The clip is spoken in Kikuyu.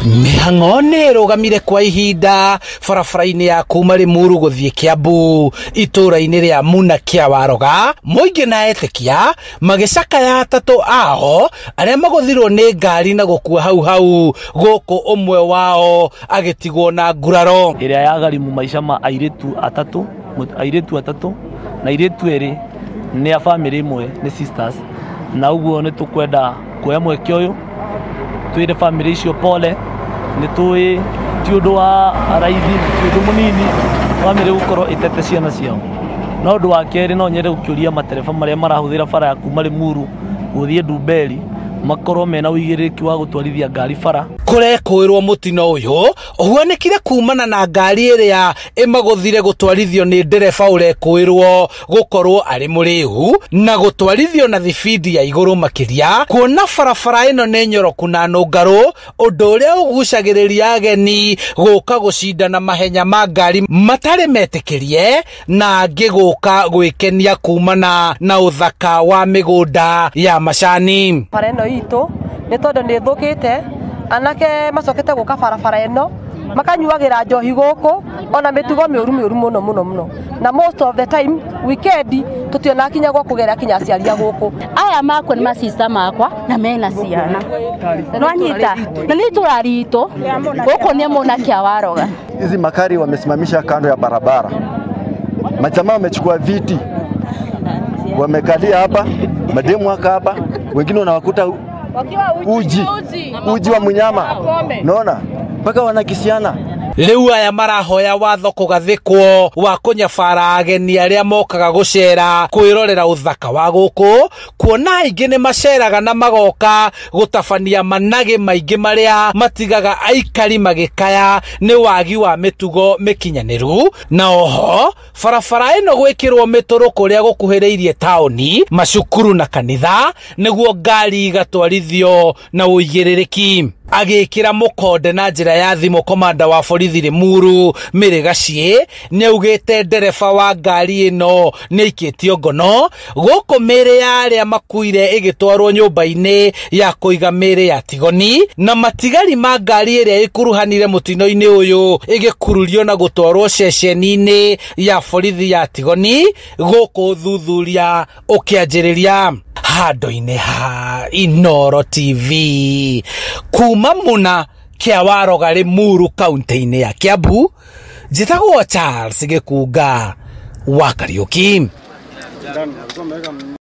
Mĩhang'o nĩ ĩrũgamire kwa ihinda barabara-inĩ ya kuma Limuru gũthiĩ Kiambu itũũra-inĩ rĩa Muna kĩa Waroga, mũingĩ na etĩkia magĩcakaya atatũ ao arĩa magũthirwo nĩ ngari na gũkua hau hau, gũkũ ũmwe wao agĩtigwo na nguraro. Ĩrĩa yagharimu maica ma airĩtu atatũ na airĩtu erĩ nĩ a famĩlĩ ĩmwe, nĩ sisters, na ũguo nĩ tũkwenda kuoya mweke ũyũ twĩre famĩlĩ icio pole. Nĩ tũĩ ti ũndũ wa raithi, ti ũndũ mũnini famĩlĩ gũkorwo ĩtete ciana ciao. No ũndũ wa kerĩ, no nyende gũkĩũria matereba marĩa marahũthĩra bara ya kuma Limuru gũthiĩ Ndumberi makorwo mena ũigĩrĩrĩki wa gũtwarithia ngari bara. Kũrekũĩrwo mũtino ũyũ ũhuanĩkire kumana na ngari ĩrĩa ĩmagũthire gũtwarithio nĩ ndereba ũrekũĩrwo gũkorwo arĩ mũrĩu na gũtwarithio na thibindi ya igũrũ makĩria, kuona barabara ĩno nĩ nyoroku na nũngarũ, ũndũ ũrĩa ũgucagĩrĩria ageni gũka gũcindana mahenya ma ngari matarĩ metĩkĩrie na angĩ gũka gwĩkenia kumana na ũthaka wa mĩgũnda ya macani. Bara ĩno itũ nĩ tondũ nĩ ĩthũkĩte, anake macokete gũka barabara ĩno makanyuagĩra njohi gũkũ ona mĩtugo mĩũru mĩũru mũno mũno mũno, na most of the time weekend tũtiona kinya gwa kũgera kinya aciari a gũkũ. Aya makwa nĩ macista makwa na mena ciana nwanyita na nĩ itũra ritũ gũkũ nĩ Muna kĩa Waroga. Hizi makari wamesimamisha kando ya barabara, majamaa wamechukua viti wamekalia hapa, mademu waka hapa, wengine wanawakuta uji wa mnyama, naona mpaka wanakisiana. Rĩu aya marahoya watho kũgathĩkwo wa kũnyabara ageni arĩa mokaga gũcera kwĩrorera ũthaka wa gũkũ, kuona aingĩ nĩ maceraga na magoka gũtabania managĩ maingĩ marĩa matigaga aikari magĩkaya nĩ wagi wa mĩtugo mĩkinyanĩru. Na oho barabara ĩno gwĩkĩrwo mĩtũrũ kũrĩa gũkuhĩrĩirie taũni, macukuru na kanitha nĩguo ngari igatwarithio na ũigĩrĩrĩki. Agĩkĩra mũkonde na njĩra ya thimũ komanda wa borithi Limuru Mary Gaciĩ nĩaugĩte ndereba wa ngari ĩno nĩaikĩtio ngono, gũkũ mĩĩrĩ ya arĩa makuire ĩgĩtwarwo nyũmba-inĩ ya kũiga mĩĩrĩ ya Tigoni, na matigari ma ngari ĩrĩa ĩkuruhanire mũtino-inĩ ũyũ ĩgĩkururio na gũtwarwo ceceni-inĩ ya borithi ya Tigoni, gũkũ ũthuthuria ũkĩanjĩrĩria. Handũ-inĩ ha Inooro TV kuma Muna kĩa Waroga Limuru kaunti-inĩ ya Kiambu, njĩtagwo Charles Gĩkunga wa Kariũki.